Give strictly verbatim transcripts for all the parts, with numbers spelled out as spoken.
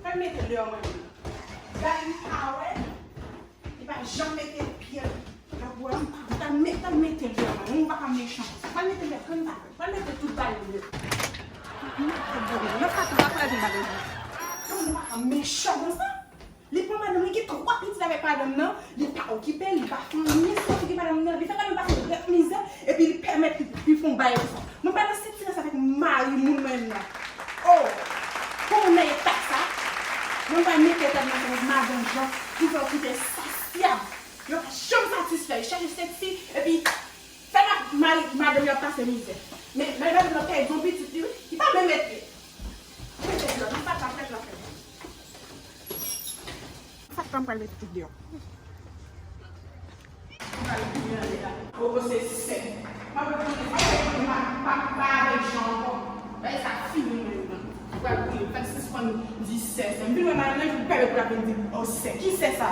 Pral mete l deyò mwen menm. Gade li pa wè. Li pa janm mete pye l nan bò a. M pa, m ta met, ta mete l deyò mwen. Moun pa ka mechan konsa. Pral mete l deyò, grann bagay. Pral mete tout bagay deyò. Mete l deyò mwen. Nan fason pa kraze m bagay. Moun pa ka mechan konsa. Li pran madanm li, gen twa pitit avèk madanm nan, li pa okipe l, li pa fè anyen sou figi madanm nan, li fè madanm pase grèt mizè, epi li pèmèt li, li fè yon bagay konsa. Mwen pa nan sèt silans avèk mari moun mwen nan. Oh! Pou mwen nan eta sa, mwen pa mete tèt mwen ansanm avèk madanm Jan, pou fè yo kite sasyab. Yo pa janm satisfè, yo chache seksi, epi fè ma-, mari, madanm yo ap pase mizè. Men, men madanm nan pèdi yon pitit li, wi, li pa menm mete. Mete dlo, li pa ka fè l la fè. Sa k fè m pral mete tout deyò. Koko se sè. M ap retounen, m ap retounen, m pa, m pa, m pa avèk Jan ankò. Bagay sa fini menm nan. Ou pral kriye, ou pral sispann di sè, sè. M vin wè madanm nan, ki pèmèt pou l ap vin di, oh, sè. Ki sè sa?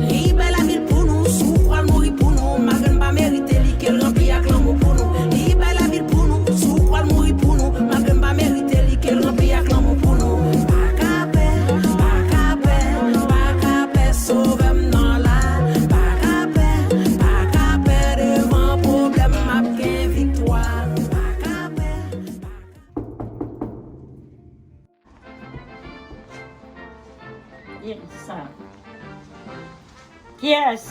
Li bay lavi l pou nou, si w kwè l mouri pou nou, malgre n pa merite li, ke l ranpli ak lanmou pou nou. Li bay lavi l pou nou, si w kwè l mouri pou nou, malgre n pa merite li, ke l ranpli ak lanmou pou nou. Pa ka pè, pa ka pè, pa ka pè, Sovè m nan la. Pa ka pè, pa ka pè, devan pwoblèm m ap gen viktwa. Pa ka pè, pa ka Yes, sa. Kiyès?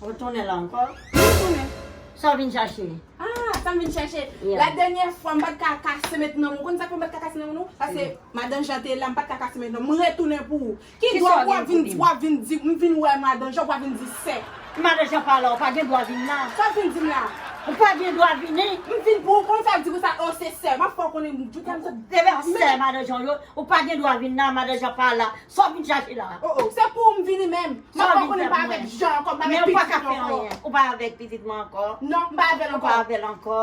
Ou tounen la ankò? Mwen tounen. Sa w vin chache? Ah, sa m vin chache. Yeah. La dènyè fwa, m pa t ka kase met nan men w. Ou konn sa k fè m pa t ka kase nan men w? Paske madan Jan te la, m pa t ka kase met nan men w. M retounen pou ou. Ki dwa w ap vin, w ap vin di, m vin wè madan Jan, w ap vin di sè. Madan Jan pa la, ou pa gen dwa vin la. Sa w vin di m la? Ou pa gen dwa vini. M vin pou ou, konn sa w di konsa, oh, se sè. M ap fè w konnen, joutèm se. Devan sè madan Jan yo, ou pa gen dwa vin la, madan Jan pa la. Sa w vin chache la? Oh, oh, se pou ou m vini menm. M ap fè w konnen m pa avèk Jan ankò, m pa avèk pitit mwen ankò. Ou pa avèk pitit mwen ankò? Non, m pa avè l ankò. Ou pa avè l ankò?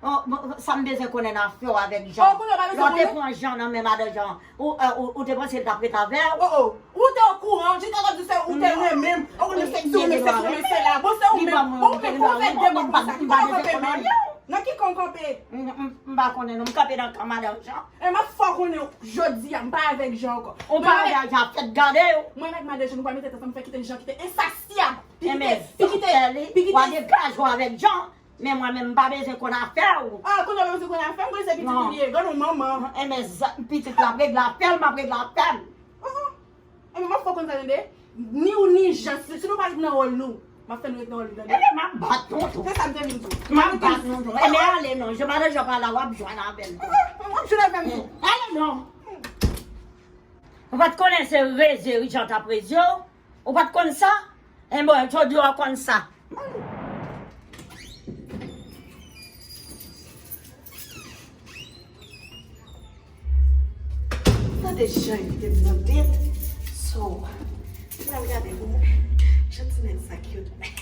Oh, bon, sa m bezwen konnen nan afè w avèk Jan. Oh, kounye a w pa bezwen konnen? Lè w te pran Jan nan men madan Jan, ou, eh, ou, ou te panse l t ap ret avè w? Oh, oh. Ou te okouran, jis kòm di se ou te renmen m. Ou renmen seksi, ou renmen seksi, ou renmen sela. Bon, se ou menm. Ou menm, pou w fè de bòt konsa, ki pa kanpe menm. Nan ki kan w kanpe? M, m, m pa konnen non, m kanpe nan kan madan Jan. E m ap fè w konnen jodi a, m pa avèk Jan ankò. Ou pa avèk Jan, fèt gade w. Mwen avèk madan Jan, nou pa mete tèt ansanm, fè kite Jan kite ensasyab. Pi kite, pi kite, pi kite. Ou a degaje w avèk Jan. Men mwen menm, m pa bezwen konn afè w. Ah, kounye a w pa bezwen konn afè m, kounye a se pitit ou li ye, grann ou manman. Enben, pitit la ap regle afè l, m ap regle afè m. Oh, oh. Enben, m ap fè w konn sa, tande. Ni ou ni Jan, si, si nou pa ret nan wòl nou, m ap fè nou ret nan wòl nou, tande. Enben, m ap bat nou tou. Se sa m te vin di w. M ap bat nou tou. Enben, ale non, jan madan Jan pa la, w ap jwenn avè l tou. Oh, oh, w ap jwenn avè m tou. Ale non. Ou pa t konnen se reze Jan t ap reze w? Ou pa t konn sa? Enben, jodi a w konn sa. Tande jan li te m nan det. So, m pral gade pou mwen. Jan ti nèg sa cute.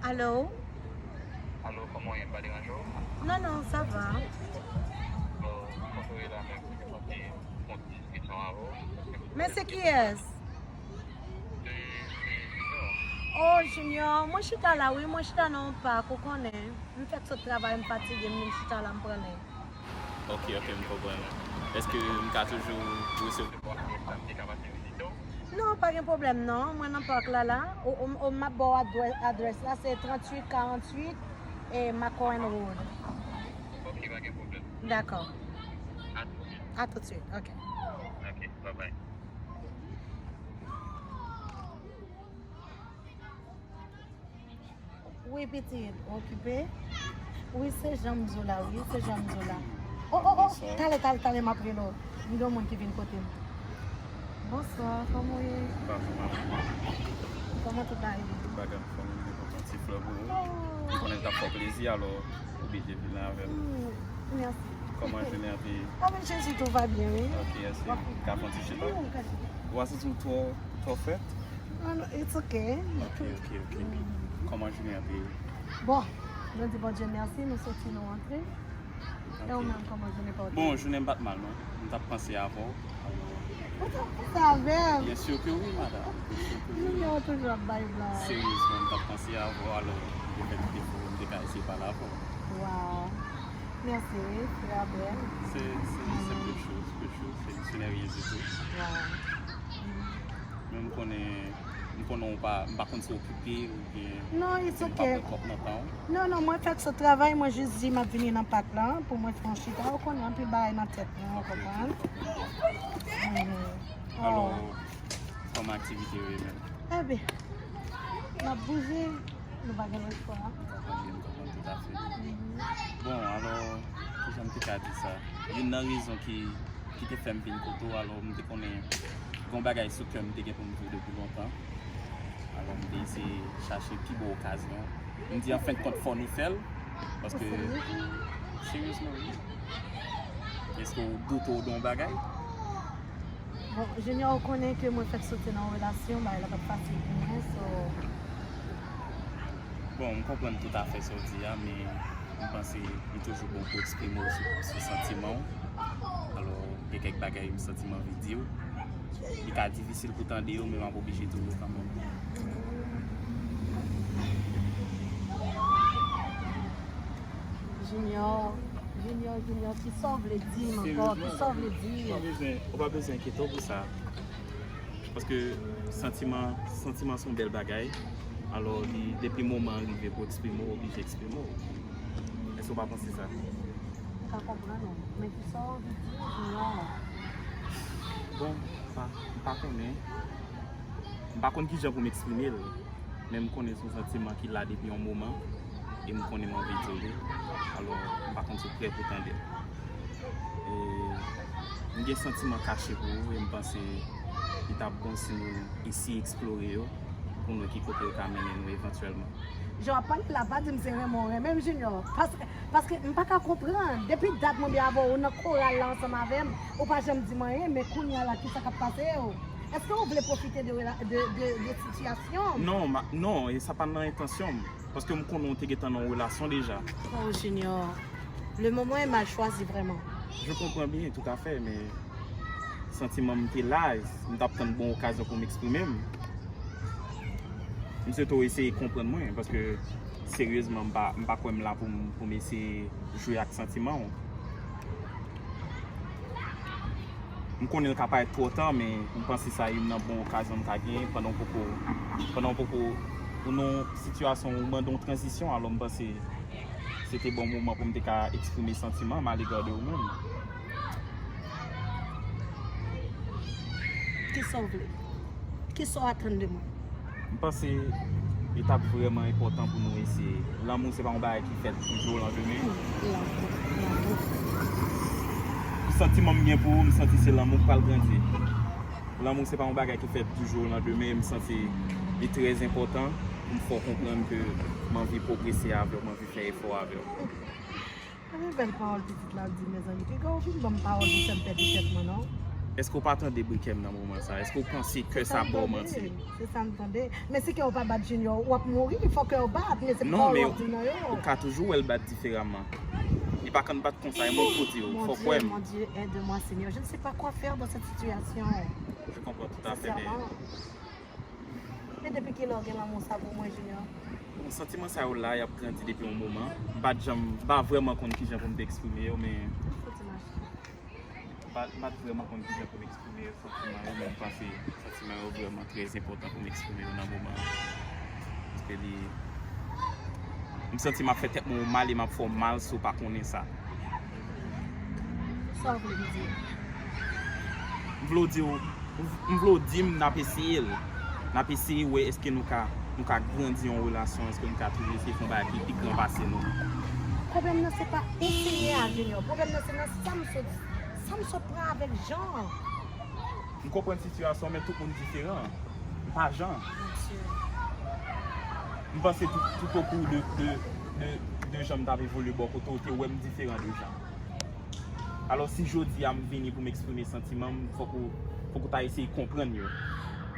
Alo? Alo, kòman w ye? M pa deranje w? Non, non, sa va. Bon, mwen te la menm pou yon ti, yon ti diskisyon avè w. Men se kiyès? Se, se Junior. Oh, Junior, mwen chita la, wi, mwen chita nan yon pak, ou konnen. M fèk sot travay, m fatige, m vin chita la, m pran lè. Ok, ok, m konprann. Èske m ka toujou resevwa? Non, pa gen pwoblèm non. Mwen nan pak la la. O, o, o, m ap ba w adrè-, adrès la. Se tranntuit karanntuit e McCohen Road. Ok, pa gen pwoblèm. Dakò. A tousuit. A tousuit, ok. Ok, bye bye. Wi, pitit, okipe. Wi, se jan m di w la, wi, se jan m di w la. Oh, oh, oh, talè, talè, talè, m ap rele w. M gen yon moun ki vin kote m. Bonswa, kòman w ye? Kòman tout bagay ye? Tout bagay anfòm, m te kontan ti flè pou ou. M konnen l t ap fè w plezi, alò, ou oblije vin avè m. Hmm, mèsi. Kòman jounen an te ye? Avèk Jezi, tout va byen, wi. Ok, èske m ka fè yon ti chita? Wi, ou ka chita. Ou wè si sou twò, twò frèt? Non, non, it's ok. Ok, ok, ok. Kòman jounen an te ye? Bon, nou di Bondye mèsi, nou soti, nou antre. E ou menm, kòman jounen pa w te ye? Bon, jounen m pa t mal, non. M t ap panse avè w. Alò, ou t ap panse avè m? Byen si ke wi, madanm. Byen si ke wi. Junior toujou ap bay blag. Seryezman, m t ap panse avè w, alò, le fèt ke te fè m te ka eseye pale avè w. Wow. Mèsi, frè Abel. Se, se, se pechou, se pechou, se, se nè ryen ditou. Wow. Men m konnen, m konnen w pa, m pa konn si w okipe oubyen si m pa pran twòp nan tan w. Non, non, mwen fèk sot travay, mwen jis di m ap vini nan pak la pou mwen fè yon chita. Ou konnen anpil bagay nan tèt mwen, ou konprann? Mhm. Alò, kòman aktivite yo ye menm? Eben, n ap bouje, nou pa gen lòt chwa. M konprann, m konprann toutafè. Mhm. Bon, alò, kijan m te ka di sa? Youn nan rezon ki ki te fè m vin kote w, alò m te konnen gen yon bagay sou kè m te gen pou m di w depi lontan. Alò m te eseye chache pi bon okazyon. M di an fen de kont fò nou fè l, paske, seryezman, wi. Èske w doute w de yon bagay? Bon, Junior, ou konnen ke mwen fèk soti nan yon relasyon, bagay la pa t fasil pou mwen, so. Bon, m konprann toutafè sa w di a, men m panse li toujou bon pou w eksprime w sou, sou santiman w. Alò, gen kèk bagay m santi m anvi di w. Li ka difisil pou tande yo, men m ap oblije di w yo kanmenm. Junior, Junior, Junior, kisa w vle di m ankò? Kisa w vle di? Ou pa bezwen, ou pa bezwen enkyete w pou sa. Paske santiman, santiman se yon bèl bagay. Alò, li, depi moman an rive pou eksprime w, oblije eksprime w. Èske w pa panse sa? M ka konprann ou, men kisa w anvi di, Junior? Bon, m pa, m pa konnen. M pa konn kijan pou m eksprime l. Men m konnen se yon santiman ki la depi yon moman, e m konnen m anvi di w li. Alò, m pa konn si w prè pou tande l. E m gen santiman kache pou ou, e m panse li t ap bon si nou eseye eksplore yo, pou n wè ki kote yo ka mennen nou evantyèlman. Jan w ap pale la, pa di m se renmen w renmen m, Junior. Paske, paske m pa ka konprann. Depi dat mwen byen avè w, ou nan koral la ansanm avè m, ou pa janm di m anyen, men kounye a la, kisa k ap pase w? Èske ou vle pwofite de rela-, de, de, de sitiyasyon? Non, ma, non, e sa pa nan entansyon m. Paske m konnen w te gentan nan yon relasyon deja. Oh, Junior. Le moment est mal choisi, vraiment. Je comprends bien, tout à fait, men santiman m te la, m t ap tann bon okazyon pou m eksprime m. M swete w eseye konprann mwen, paske seryezman, m pa, m pa kwè m la pou m, pou m eseye jwe ak santiman w. M konnen l ka parèt twò ta, men m panse sa youn nan bon okazyon m ka genyen pandan w poko, pandan w poko, ou nan yon sitiyasyon ou mande yon tranzisyon, alò m panse se te bon moman pou m te ka eksprime santiman m alega de ou menm. Kisa w vle? Kisa w atann de mwen? M panse li t ap vrèman enpòtan pou nou eseye. Lanmou se pa yon bagay ki fèt di jou o landemen. Lanmou, lanmou. Pou santiman m gen pou ou, m santi se lanmou k pral grandi. Lanmou se pa yon bagay ki fèt di jou o landemen, e m santi li trè enpòtan pou m fè w konprann ke m anvi pwogrese avè w, m anvi fè efò avè w. Ebyen, bèl pawòl pitit la ap di, mezanmi. Piga ou vin ban m pawòl pou fè m pèdi tèt mwen, non. Èske w pa tande bri kè m nan moman sa? Èske w panse kè sa ba w manti? Se sa m tande. Men si kè w pa bat Junior, w ap mouri. Fò kè w bat, men se pawòl w ap di nan yo. Non, men ou ka toujou wè l bat diferaman. Li pa konn bat konsa, e mwen k pou di w, fò kwè m. Mon Dieu, mon Dieu, aide-moi, Seigneur. Je ne sais pas quoi faire dans cette situation. Je comprends tout à fait, mais sincèrement. E depi kilè w gen lanmou sa pou mwen, Junior? Bon, santiman sa yo la, y ap grandi depi yon moman. M pa t janm, m pa vrèman konn kijan pou m te eksprime yo, men m pa, m pa t vrèman konn kijan pou m eksprime santiman yo, men m panse santiman yo vrèman trè enpòtan pou m eksprime yo nan moman an. Paske li, m santi m ap fè tèt mwen mal e m ap fè w mal si w pa konnen sa. Sa w vle m di? M vle w di w, m vle w di m n ap eseye l. N ap eseye wè èske nou ka, nou ka grandi yon relasyon, èske nou ka toujou eseye fè yon bagay ki pi gran pase nou. Pwoblèm nan se pa ou ki ye a, Junior. Pwoblèm nan se nan sa m sot, sa m sot pran avèk Jean. M konprann sitiyasyon, men tout moun diferan. M pa Jean. M panse tout, tout okou de, de, de, de jan m t ap evolye bò kote w, ou te wè m diferan de Jean. Alò, si jodi a m vini pou m eksprime santiman m, fòk ou, fòk ou ta eseye konprann yo.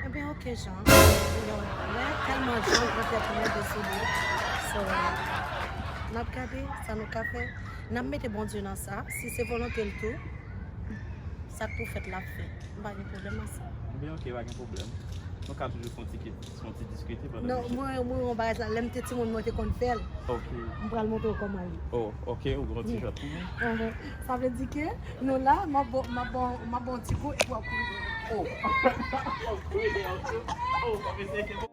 Ebyen, oke, Jean. Mwen tèlman Jean pran tèt mwen, dezole. So, n ap gade sa nou ka fè. N ap mete Bondye nan sa. Si se volonte l tou, sa k pou fèt l ap fèt. M pa gen pwoblèm ak sa. Ebyen, oke, pa gen pwoblèm. Nou ka toujou fè yon ti, fè yon ti diskite pandan nou chita. Non, mwen, mwen, yon bagay sa, lè m te timoun, mwen te konn fè l. Ok. M pral montre w kòman l ye. Oh, ok, ou gen yon ti jwèt pou mwen? Sa vle di ke nou la, m ap ba w, m ap ba w, m ap ba w yon ti kou epi w ap kouri. Oh. Oh, kouri deyò tou. Oh, sa vle di ke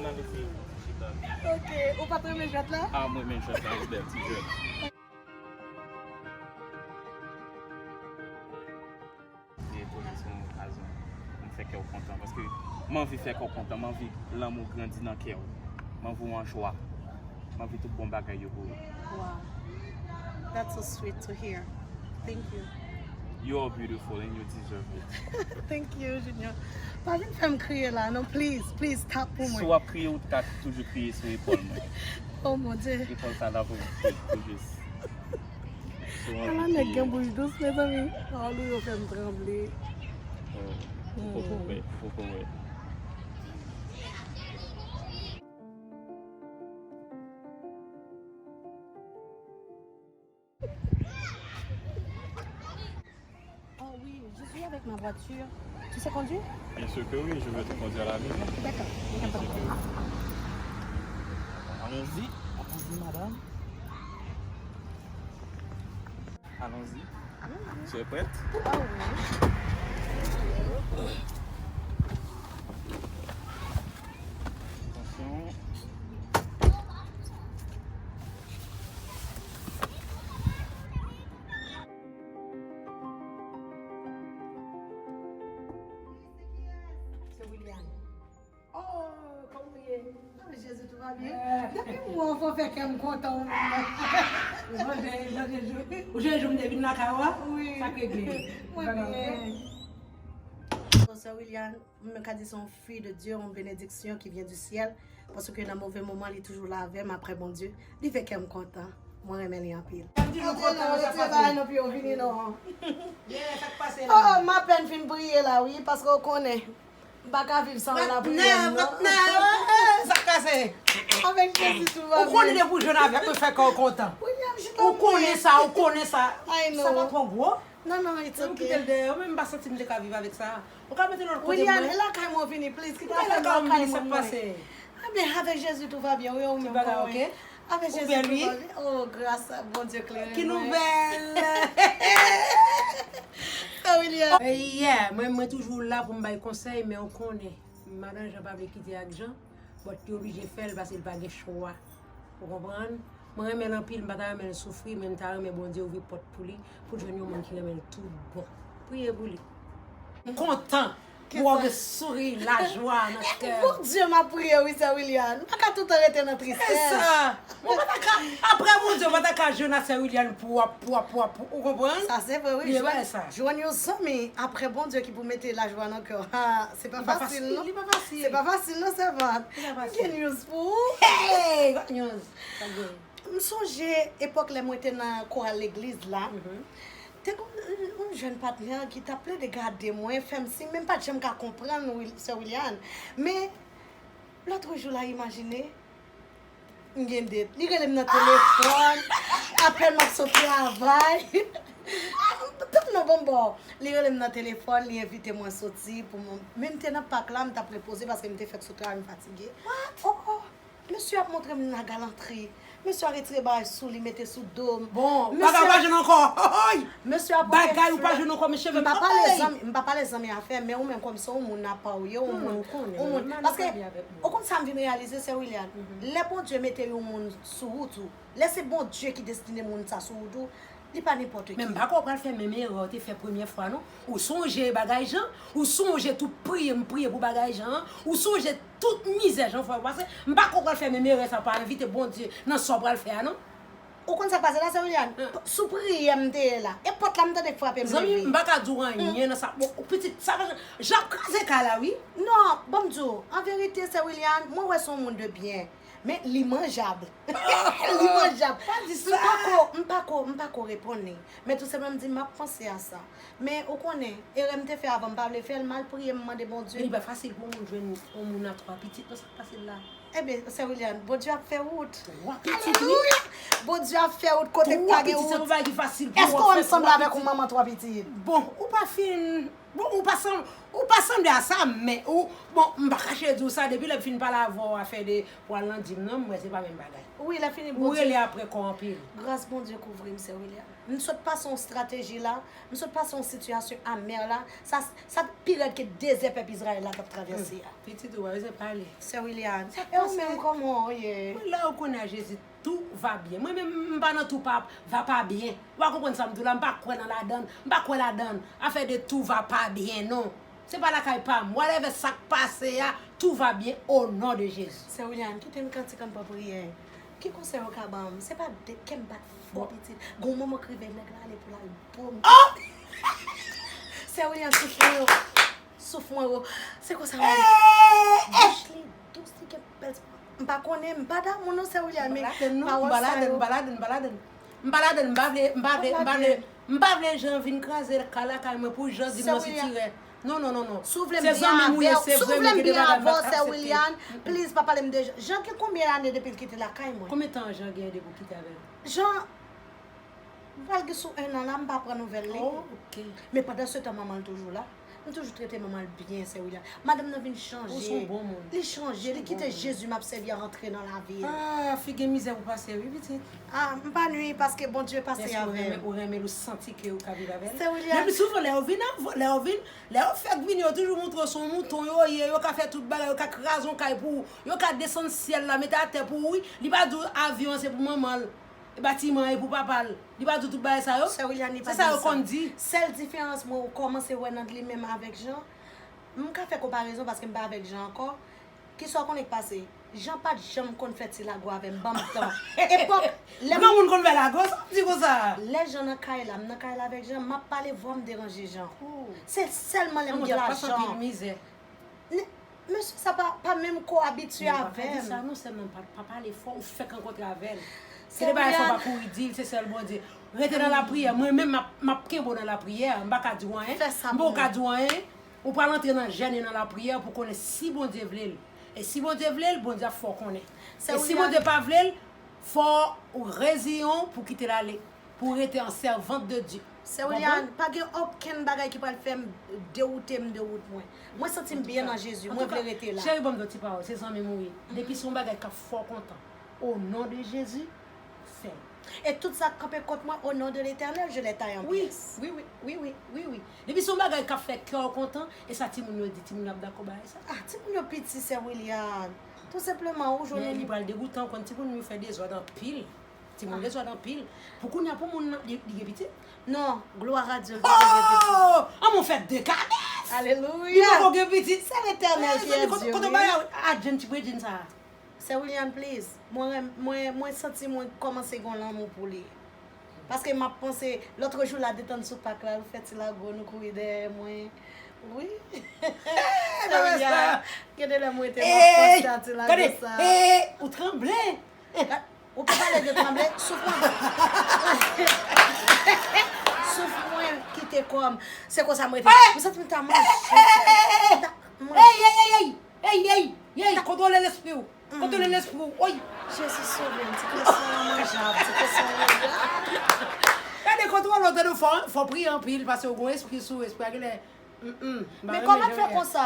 Ann al eseye yon ti chita. Ok, ou pa t renmen jwèt la? Ah, mwen renmen jwèt la, yon bèl ti jwèt. Li retounen sou yon okazyon pou m fè kè w kontan, paske m anvi fè kè w kontan, m anvi lanmou grandi nan kè w, m anvi w an jwa, m anvi tout bon bagay yo pou ou. Wow. That's so sweet to hear. Thank you. You are beautiful and you deserve it. Thank you, Junior. Pa vin fè m kriye la, non, please, please, tap pou mwen. Si w ap kriye, ou t ka toujou kriye sou epòl mwen. Oh, mon Dieu. Epòl sa la pou, pou, pou jis. Ala nèg gen bouch dous, mezanmi. Pawòl ou yo fè m tranble. Oh, ou poko wè, ou poko wè. Oh oui, je suis avec ma voiture. Tu sais conduire? Bien sûr que oui, je vais te conduire à la maison. D'accord, il n'y a pas de problème. Allons-y, allons-y, madame. Allons-y. Tu es prête? Ah oui. Attention. Se William. Oh, kòman w ye? Ah, Jezi, tout va byen. Depi mwen w fè kè m kontan w menm. Ou sonje jou m te vin lakay ou a? Wi. Sa k regle? Mwen byen. Sè William, mwen ka di se yon fi de Dye, yon benediksyon ki vyen di syèl. Paske nan move moman, li toujou la avè m, aprè Bondye. Li fè kè m kontan. Mwen renmen li anpil. Antre non, retire bagay nan pye w, vini non. Oh, m apèn fin priye la, wi, paske w konnen. M pa ka viv san lapriyè m, non. Patnè, patnè, sa k pase? Avèk Jezi, tout va byen. Ou konnen depi w jwenn avèk mwen, fè kè w kontan. Ou konnen sa, ou konnen sa. Sa pa twò gwo? Non, non, it's ok. Ou kite l dèyè, ou menm m pa santi m te ka viv avèk sa. Ou ka mete l lòt kote pou mwen. William, e lakay mwen w vini, please. Kite afè m lakay mwen, mwen. Sa k pase? Ebyen, avèk Jezi, tout va byen, wi, ou menm kòman w ye? Avèk Jezi, tout va byen. Oh, gras a Bondye klere mwen. Ki nouvèl? Sa, William? Yeah, mwen, mwen toujou la pou m bay konsèy, men ou konnen, madan Jan pa vle kite ak Jan, but li oblije fè l paske li pa gen chwa. Ou konprann? Mwen renmen l anpil, m pa ta renmen l soufri, men m ta renmen Bondye ouvri pòt pou li, pou l jwenn yon moun ki renmen l tout bon. Priye pou li. M kontan pou wè w gen souri, lajwa nan kè. Bondye m ap priye wi, sè William. M pa ka toutan rete nan tristès. Se sa. Mwen pa ta ka, aprè Bondye, mwen pa ta ka jwenn a sè William pou w ap, pou w ap, pou w ap, ou konprann? Sa se vre wi. Jwenn, jwenn yon zanmi aprè Bondye ki pou mete lajwa nan kè w. Ha, se pa fasil non. Li pa fasil. Se pa fasil non, sèvant. Li pa fasil. M gen news pou ou. Hey, what news? M sonje epòk lè mwen te nan koral legliz la, te gen yon, yon jèn patnè ki t ap plede gade mwen, fè m siy, men m pa t janm ka konprann, Wil-, sè William. Men, lòt jou la, imajine, m gen det. Li rele m nan telefòn, apèn m ap sot travay. Tann non, bon, bon. Li rele m nan telefòn, li envite mwen soti pou mwen. Men m te nan pak la, m t ap repoze paske m te fèk sot travay, m fatige. Oh, oh. Mesye ap montre m lagalantri. Mesye a retire bagay sou li, mete sou do m. Bon, bagay ou pa jwenn ankò. Oy! Mesye a pote frè. Bagay ou pa jwenn ankò, men cheve m pa pale zanmi, m pa pale zanmi afè, men ou menm kòm se yon moun apa ou ye, yon moun, yon moun. Paske, ou konn sa m vin reyalize, sè William? Lè Bondye mete yon moun sou wout ou, lè se Bondye ki destine moun sa sou wout ou, li pa nenpòt ki. Men m pa kwè w pral fè menm erè w te fè premyè fwa, non. Ou sonje bagay Jan, ou sonje tout priye m priye pou bagay Jan an, ou sonje tout mizè Jan fè w pase. M pa kwè w pral fè menm erè sa, pa envite Bondye nan sa w pral fè a, non. Ou konn sa k pase la, sè William? Si w priye m te ye la. E pòt la m tande k frape m leve. Zanmi, m pa ka di w anyen nan sa. Bon, pitit, sa pa jan, jan ap kraze kay la, wi. Non, ban m di w, an verite, sè William, mwen wè se yon moun de byen. Men li manjab. Li manjab. Pa di sa. M pa ko, m pa ko, m pa ko reponn li. Men tou senpleman m di m ap panse a sa. Men ou konnen, erè m te fè avan m pa vle fè l, m al priye, m mande Bondye. Men li pa fasil pou yon moun jwenn yon moun a twa pitit, non, sa k pase l la. Ebyen, sè William, Bondye ap fè wout. Twa pitit, wi. Alelouya! Bondye ap fè wout kote k pa gen wout. Twa pitit, se yon bagay ki fasil pou w ap fè twa pitit. Èske w wè m sanble avèk yon manman twa pitit? Bon, ou pa fin Bon, ou pa sanm-, ou pa sanble a sa, men ou, bon, m pa ka cheri di w sa, depi lè m fin pale avè w afè de pou al nan dim nan, m wè se pa menm bagay. Wi, lè fini, ou rele apre kò anpil. Gras Bondye kouvri m, sè William. M sot pase yon estrateji la, m sot pase yon sitiyasyon amè la, sa, sa pi rèd ke dezè pèp Izrayèl la t ap travèse a. Pitit ou pa bezwen pale. Sè William, e ou menm kòman w ye? Mwen la ou konnen a Jezi. Tout va bien. Mwen menm, m pa nan tout pa, va pa bien. Ou pa konprann sa m di w la, m pa kwè nan ladann. M pa kwè ladann. Afè de tout va pa bien, non. Se pa lakay pa m. Whatever sa k pase a, tout va bien au nom de Jésus. Sè William, kite m kantik ann pran priyè. Ki konsèy ou ka ban m? Se pa de kè m bat fò pitit. Gon moman k rive nèg la ale pou l al bon. Sè William, souf mwen yo. Souf mwen yo. Se konsa mwen. Bouch li dous, li gen bèl. M pa konnen, m pa damou non, sè William, men pawòl sa yo. M pa ladann, m pa ladann, m pa ladann. M pa ladann, m pa vle, m pa vle, m pa vle, m pa vle Jan vin kraze kay lakay mwen pou Jan di m nan sitirè. Non, non, non, non. Se zanmi m ou ye, se vre, men gen de bagay m pa ka aksepte. Please, pa pale m de Jan. Jan gen konbyen ane depi l kite lakay mwen? Konbyen tan Jan gen depi w kite avè l? Jan, pral gen sou en an la, m pa pran nouvèl li. Oh, ok. Men pandan se tan, manman l toujou la. M toujou trete manman l byen, sè William. Madanm nan vin chanje. Ou se yon bon moun. Li chanje, li kite Jezi m ap sèvi a rantre nan lavi l. Ah, figi mizè pou pase, wi, pitit. Ah, m pa nwi paske Bondye pase avè m. Èske ou renmen, ou renmen l, ou santi ke ou ka viv avè l? Sè William. Le pli souvan, lè yo vin, lè yo vin, lè yo fèk vini, yo toujou montre w se yon mouton yo ye, yo ka fè tout bagay, yo ka kraze yon kay pou ou, yo ka desann syèl la, mete atè pou ou, wi. Li pa di w avyon an se pou manman l. Batiman an e pou papa l. Li pa di w tout bagay sa yo? Sè William, li pa di m sa. Se sa yo konn di. Sèl diferans mwen ou kòmanse wè nan li menm avèk Jan, m ka fè konparezon paske m pa avèk Jan ankò. Kisa w konnen k pase? Jan pa t janm konn fè ti lago avè m, ban m tan. Epòk, lè m... Granmoun konn fè lago, sa w di konsa? Lè Jan nan kay la, m nan kay la avèk Jan, m ap pale, vwa m deranje Jan. Se sèlman lè m gen lajan. Mizè. Ne, mesye sa pa, pa menm ko abitye avè m. Non, pa di sa non, sè m, pa, pa pale fò, ou fèk rankontre avè l. Se de bagay sa w pa kouri di l, se sèl Bondye. Rete nan lapriyè, mwen menm m ap, m ap kenbe w nan lapriyè, m pa ka di w anyen, m poko ka di w anyen. Ou pral antre nan jèn e nan lapriyè pou konnen si Bondye vle l. E si Bondye vle l, Bondye ap fè w konnen. E si Bondye pa vle l, fò w reziyen w pou kite l ale. Pou w rete an sèvant de Dye. Sè William, pa gen okenn bagay ki pral fè m dewoute m de wout mwen. Mwen santi m byen nan Jezi, mwen vle rete la. Cheri, ban m di w ti pawòl, se zanmi m ou ye. Depi se yon bagay k ap fè w kontan, au nom de Jésus, fè l. E tout sa k kanpe kont mwen, au nom de l'Éternel, je les taille en pièces. Wi, wi, wi. Depi se yon bagay k ap fè kè w kontan, e sa timoun yo di, timoun yo ap dakò bagay sa. Ah, timoun yo piti, sè William. Tou senpleman, ou jwenn. Men li pral degoutan, ou konn timoun yo fè dezòd anpil. Timoun dezòd anpil. Pou kounye a, pou moun nan, li, li gen pitit? Non, gloire à Dieu, li poko gen pitit. Oh! An, moun fè dekadans! Alelouya! Li poko gen pitit. C'est l'Éternel qui est Dieu, wi. Kote w bay a, a Jane, ti bredjin sa a? Sè William, please. Mwen renm-, mwen, mwen santi mwen kòmanse gen lanmou pou li. Paske m ap panse, lòt jou la detann sou pak la, l fè ti lago, nou kouri dèyè mwen. Wi. Sè William, gen de lè m rete m ap panse a ti lago sa. Ou tranble. Ou pa pale de tranble, souf mwen. Souf mwen kite kò m. Se konsa m rete. M santi m ta manje. M ta manje. Ey, ey, ey, ey! Ey, ey, ey! Kontwole lespri w. Kontwole lespri w. Oy! Jezi sove m, ti kè sa manjab, ti kè sa manjab. Gade, kontwole w, tande, fò, fò priye anpil, paske w gon espri sou ou, espri a genlè. Men kòman l fè konsa?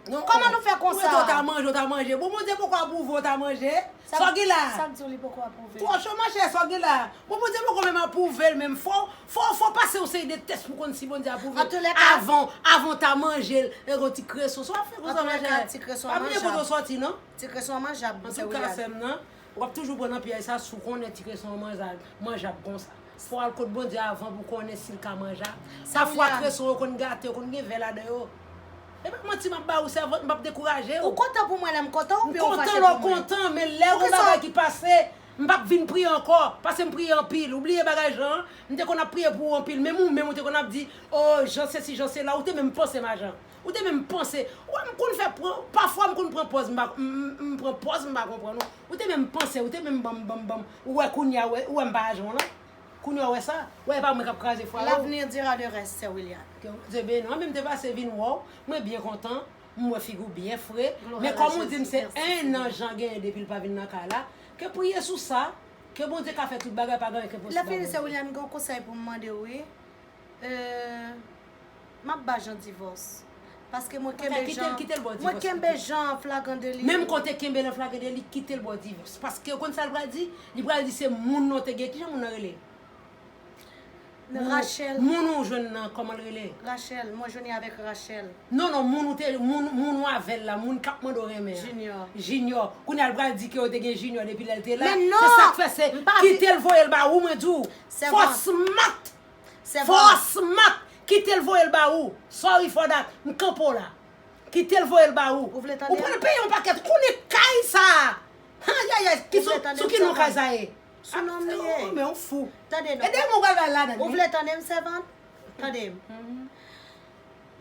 Kòman nou fè konsa? Ou ta manje, ou ta manje. Bon, Bondye poko apwouve, ou ta manje. Sa w gen la? Sa k di w li poko apwouve? Twò cho, monchè, sa w gen la? Bon, Bondye poko menm apwouve l menm. Fò, fò, fò pase yon seri de tès pou konn si Bondye apwouve. Avan, avan w ta manje l, e yon ti kreson. Sa w ap fè konsa, monchè? Pa bliye kote w sòti, non? Ti kreson an manjab, sè William. Antouka, sè m nan, w ap toujou pran nan pyèj sa si w konnen ti kreson an manjab, manjab konsa. Fò w al kot Bondye avan pou w konnen si l ka manjab. Pafwa, kreson yo konn gate, yo konn gen vè ladan yo. E pa manti m ap ba ou, sèvant, m p ap dekouraje w. Ou kontan pou mwen lè m kontan oubyen ou fache pou mwen? M kontan lè w kontan, men lè yon bagay ki pase, m p ap vin priye ankò, paske m priye anpil. Ou bliye bagay Jan an? M te konn ap priye pou ou anpil, menm ou menm ou te konn ap di, o, Jan sesi, Jan sela, ou te menm panse m a Jan. Ou te menm panse, ou wè m konn fè pran, pafwa m konn pran pòz, m pa, m, m, m pran pòz, m pa konprann ou. Ou te menm panse, ou te menm ban m, ban m, ban m. Ou wè kounye a, ou wè, ou wè m pa a Jan w lan? Kounye a w wè sa? Ou wè e pa mwen k ap kraze fwa yo? L'avenir dira le reste, sè William. Ke Bondye beni w. Mwen menm m te pase vin wè w, mwen byen kontan. M wè figi w byen fre. Men kòm ou di m se en an Jan genyen depi l pa vin nan kay la, ke priye sou sa, ke Bondye ka fè tout bagay, pa gen anyen k enposib a Bondye. Lè fini, sè William, gen yon konsèy pou m mande w, wi. Euh, m ap ba Jan divòs. Paske mwen kenbe Jan, mwen kenbe Jan an flagran deli. Menm kote kenbe l an flagran deli, kite l ba w divòs. Paske ou konn sa l pral di? Li pral di se moun nan w te gen. Kijan moun nan rele? Rachel. Moun ou jwenn nan, kòman l rele? Rachel, mwen jwenn avèk Rachel. Non, non, moun ou te, moun, moun ou avè l la, moun k ap mande w renmen an. Junior. Junior. Kounye a l pral di ke yo te gen Junior depi lè l te la. Men non! Se sa k fè se, kite l voye l ba ou, mwen di w. Fò smat! Fò smat! Kite l voye l ba ou. Sorry for that. M kanpe w la. Kite l voye l ba ou. Ou vle tande? Ou pral peye yon pakèt. Konnen kay sa a. Ayayay. Ki sou, sou ki non kay sa ye? Sou non m li ye. Oh, men ou fou. Tande non. E dèyè mwen ou pral bay ladan l, wi. Ou vle tande m, sèvant? Tande m.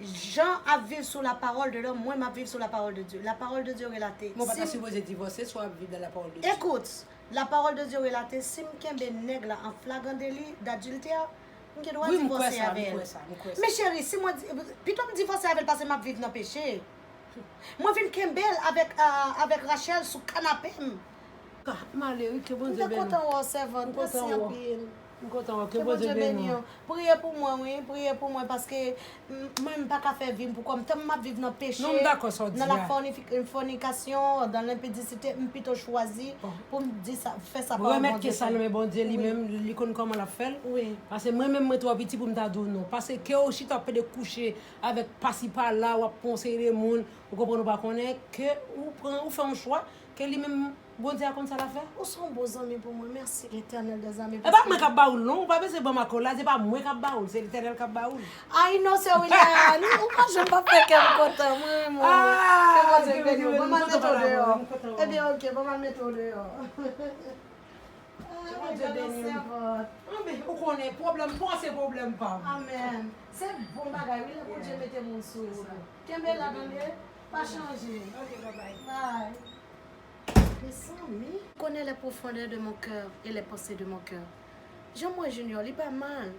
Jan ap viv sou la parole de l'homme, mwen m ap viv sou la parole de Dieu. La parole de Dieu relate. Mwen pa ta sipoze divòse si w ap viv dans la parole de Dieu. Écoute, la parole de Dieu relate, si m kenbe nèg la an flagran deli d'adiltère, m gen dwa divòse avè l. Men cheri, si mwen di, pito m divòse avè l pase m ap viv nan peche. Mwen vin kenbe l avèk, ah, avèk Rachel sou kanape m. M ale wi, ke Bondye beni w. M te kontan wè w, sèvant. Mèsi anpil. M kontan wè w, ke Bondye beni w. Priye pou mwen, wi, priye pou mwen, paske m, mwen, m pa ka fè vi m pou kò m. Tann m ap viv nan peche, nan la fònifik-, fònikasyon, dans l'impudicité, m pito chwazi pou m di sa, fè sa pawòl Bondye fè. Remèt ke sa nan men Bondye, li menm, li konn kòman l ap fè l. Wi. Paske mwen menm, mwen twò piti pou m ta di w non. Paske ke w chita w ap pede kouche avèk pasi pala, w ap pran yon seri de moun, ou konprann, ou pa konnen, ke ou pran, ou fè yon chwa, ke li menm, Bondye a konn sa l ap fè. Ou se yon bon zanmi pou mwen. Mèsi, Letènèl dèzame. E pa mwen k ap ba ou l non. Ou pa bezwen ban m akolad. Se pa mwen k ap ba ou l. Se Letènèl k ap ba ou l. Ay non, sè William. Ou pa janm pa fè kè m kontan. Mwen renmen w. Ke Bondye beni w. Ban m al mete w deyò. Ebyen, oke, ban m al mete w deyò. Ke Bondye beni w. Anben, ou konnen, pwoblèm pa w se pwoblèm pa m. Amèn. Se bon bagay, wi, lè Bondye mete moun sou ou. Kenbe la, tande. Pa chanje. Oke, babay. Bay. Mezanmi. Connais les profondeurs de mon cœur et les pensées de mon cœur. Jan m wè Junior, li pa mal.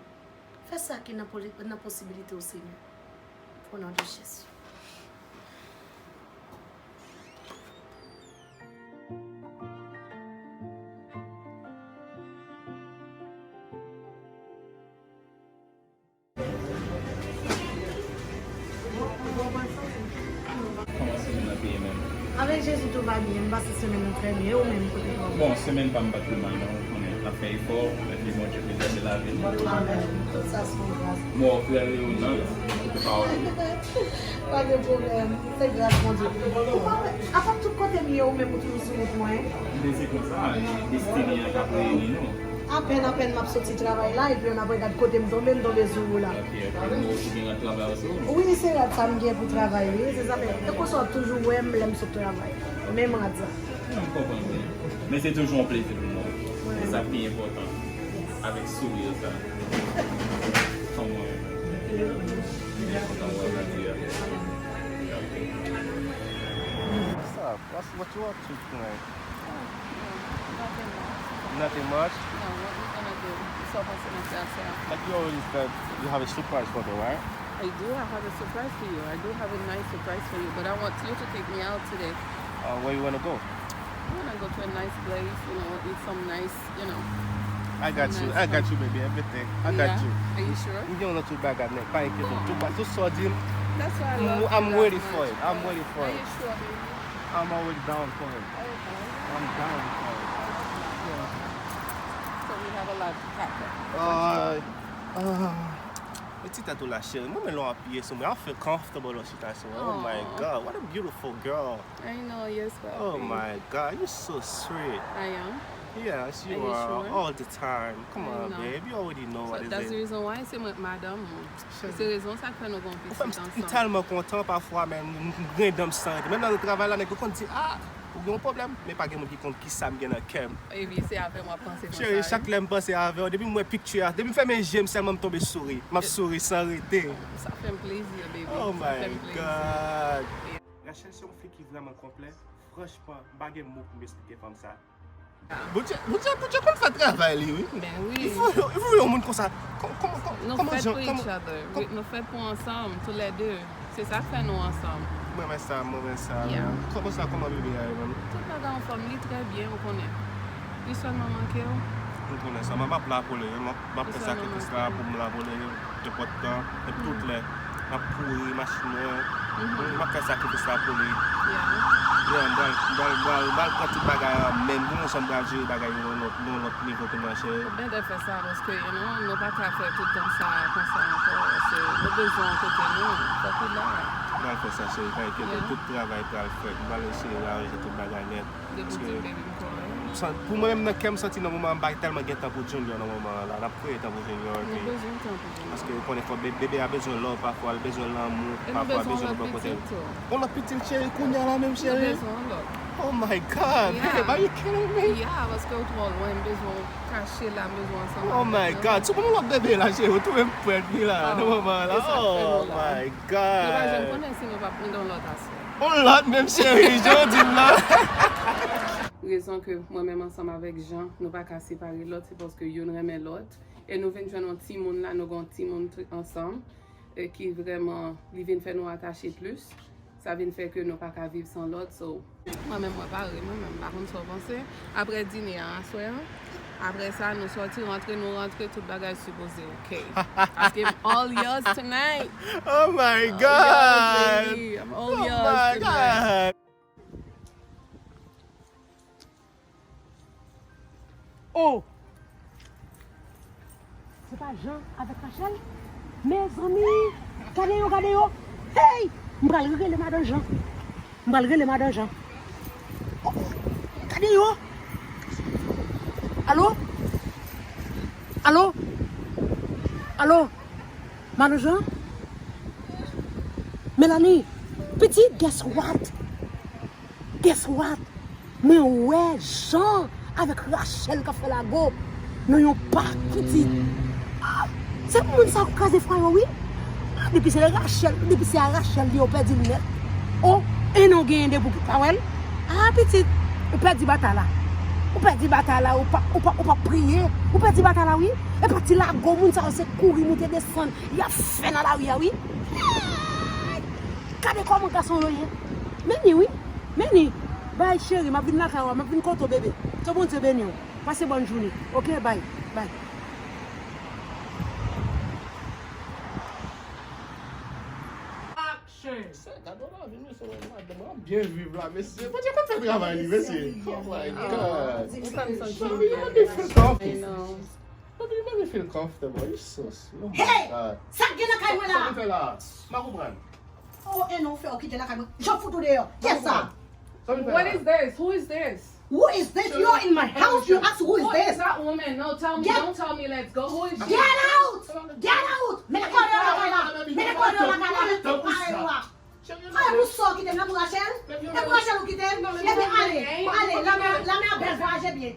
Fè sa ki nan poli-, nan posibilite w, Senyè. Au nom de Jésus. Kòman semèn nan te ye menm? Avèk Jezi, tout va byen. M pase semèn nan trè byen. E ou menm, kote w? Bon, semèn pa m pa t pi mal, non. Ou konnen, n ap fè efò, epi Bondye prezève lavi nou. Amèn. Tout sa se yon gras. Mò, frè Leonard, kote pawòl ou? Pa gen pwoblèm. Se gras Bondye. Ou pa wè, apa tout kote m ye, ou menm ou toujou sou wout mwen? Li se konsa, e destine an k ap reyini nou. Apèn, apèn m ap soti travay la, epi ann apre gad kote m tonbe, m tonbe sou ou la. Ok, ok. Bon, ou gen rad travay ou sou ou? Wi, se rad sa m gen pou travay, wi. Se sa, men, e konsa w ap toujou wè m lè m sot travay. Menm rad sa. M konprann byen. Men se toujou yon plezi pou mwen. Wi. Se sa k pi enpòtan. Avèk souri sa. Kòman? M byen kontan wè w jodi a. What's up? What's, what you up to tonight? Oh, no, nothing much. Nothing much? No, what we gonna do? Sa w panse nan sa, sa? Like you always said, you have a surprise for me, right? I do. I have a surprise for you. I do have a nice surprise for you, but I want you to take me out today. Uh, where you wanna go? We wanna go to a nice place, you know, eat some nice, you know, some nice food. I got you. I got you, baby. Everything. I got you. Yeah? Are you sure? M gen yon lòt tout bagay, men pa enkyete w. Tout ba-, tout sa w di m, That's why I love you that much. I'm ready for it. I'm ready for it. Are you sure, baby? I'm already down for it. Okay. I'm down for it. Yeah. So we have a lot to pack up. Uh, uh, Mete tèt ou la, cheri. Mwen, men lè w apiye sou mwen. I feel comfortable lè w chita sou mwen. Oh my God, what a beautiful girl. I know, yes, papi. Oh my God, you're so sweet. I am. Yes, you are. Are you sure? All the time. Come on, babe. You already know what it is. So that's the reason why se mwen k madanm ou. Se rezon sa k fè nou gen yon pitit ansanm. M tèlman kontan pafwa, men m, m, m griyen dan m san rete. Menm nan travay la, nèg yo konn di, ah, ou gen yon pwoblèm, men pa gen moun ki konn kisa m gen nan kè m. Epi se avè m w ap panse konsa. Cheri, chak lè m panse avè w, depi m wè pikti a, depi m fèmen je m sèlman m tonbe souri. M ap souri san rete. Sa fè m plezi, baby. Oh my God. Rachel se yon fi ki vrèman konplè. Franchman, m pa gen mo pou m esplike fanm sa. Bondye, Bondye, Bondye konn fè travay li, wi. Ben wi. Li voye, li voye yon moun konsa. Kò-, kòman, kòman, kòman jan, kòman? Nou fèt pou each other. Wi, nou fèt pou ansanm, tou lè de. Se sa k fè nou ansanm. Mwen renmen sa, mwen renmen sa. Yeah. Kòman sa, kòman bebe a ye menm? Tout bagay anfòm, li trè byen, ou konnen. Li sèlman manke w. Mwen konnen sa, men m ap la pou li, wi. M ap, m ap fè sakrifis la pou m la pou li, nenpòt tan, e tout lè. M ap kouri, machin mwen. M ap fè sakrifis la pou li. Yeah. Yeah, m pral, m pral, m pral, m pral pran tout bagay an men m. Gon jan m pral jere bagay yo nan yon lòt, nan yon lòt nivo tou, ma chérie. Ou byen dè fè sa, paske, you know, nou pa ka fè tout tan sa konsa ankò. Se, nou bezwen w kote nou. Fòk ou la. M pral fè sa, cheri, pa enkyete w. Tout travay pral fèt. M pral eseye ranje tout bagay nèt. Depi w di m baby m kòrèk. Pou mwen menm nan kè m santi nan moman an, m pa tèlman gen tan pou Junior nan moman an la. N ap kreye tan pou Junior. Nou bezwen tan pou Junior. Paske ou konnen fò be-, bebe a bezwen love pafwa, l bezwen lanmou, pafwa l bezwen nou bò kote l. E nou bezwen yon lòt pitit tou. Yon lòt pitit, cheri, kounye a la menm, cheri. Nou bezwen yon lòt. Oh my God, babe, are you kidding me? Yeah, paske ou twò lwen, m bezwen w kache la, m bezwen w ansanm avèk mwen. Oh my God, si w ban m yon lòt bebe la, cheri, ou twouve m prèt wi la, nan moman an la. Oh my God. Nou pa janm konnen si nou p ap mennen yon lòt aswè. Yon lòt menm cheri, jan w di m nan. Rezon ke mwen menm ansanm avèk Jean, nou pa ka separe lòt, se paske youn renmen lòt. E nou vin jwenn yon timoun la, nou gen yon timoun tou ansanm, e ki vrèman, li vin fè nou atache plis. Sa vin fè ke nou pa ka viv san lòt, so. Mwen menm, mwen pare, mwen menm, m pa konn sa w panse. Apre dine a, aswè an, apre sa, nou sòti, rantre, nou rantre, tout bagay sipoze oke. Paske m all yours tonight. Oh my God! All yours, baby. I'm all yours tonight. Oh my God! Oh! Se pa Jean avèk Rachel? Mezanmi! Gade yo, gade yo! Hey! M pral rele madan Jean. M pral rele madan Jean. Oh, gade yo! Alo? Alo? Alo? Madan Jean? Melanie? Pitit, guess what? Guess what? Mwen wè Jean avèk Rachel k ap fè lago nan yon pak, pitit. Ah, se moun sa yo k kraze fwa yo, wi. Ah, depi se Rachel, depi se a Rachel li, yo pèdi l nèt. Oh, e non genyen de pou pa wè l. Ah, pitit, ou pèdi batay la. Ou pèdi batay la, ou pa, ou pa, ou pa priye. Ou pèdi batay la, wi. E pa ti lago, moun sa yo se kouri, moute, desann. Y ap fè nan lari a, wi. Gade kòman gason yo ye. Meni, wi. Meni. Bay, cheri, m ap vin lakay ou, m ap vin kote w, bebe. Ke Bondye beni w. Pase bòn jounen. Oke, bay, bay. Action! Sa gade w lavi, mesye, wè madanm, w ap byen viv la, mesye. Bondye konn fè travay li, mesye. Oh my God. Ou fè m santi byen. Baby, you make me feel comfortable. Baby, you make me feel comfortable. You so sweet. Oh my God. Hey! Sa k gen nan kay mwen la? Sa w fè la? M pa konprann. Oh, e non, fè w kite lakay mwen. Jan fout ou deyò. Kiyès sa? What is this? Who is this? Who is this? You're in my house, you ask who is this? Who is that woman? No, tell me, don't tell me let's go. Who is she? Get out! Get out! Mete kò deyò lakay la! Mete kò deyò lakay la! Mete kò deyò lakay la! Ay, nou sò kite m nan pou Rachel? E pou Rachel ou kite m? Ebyen ale, ale, lanmè, lanmè a bèl, vwayaje byen.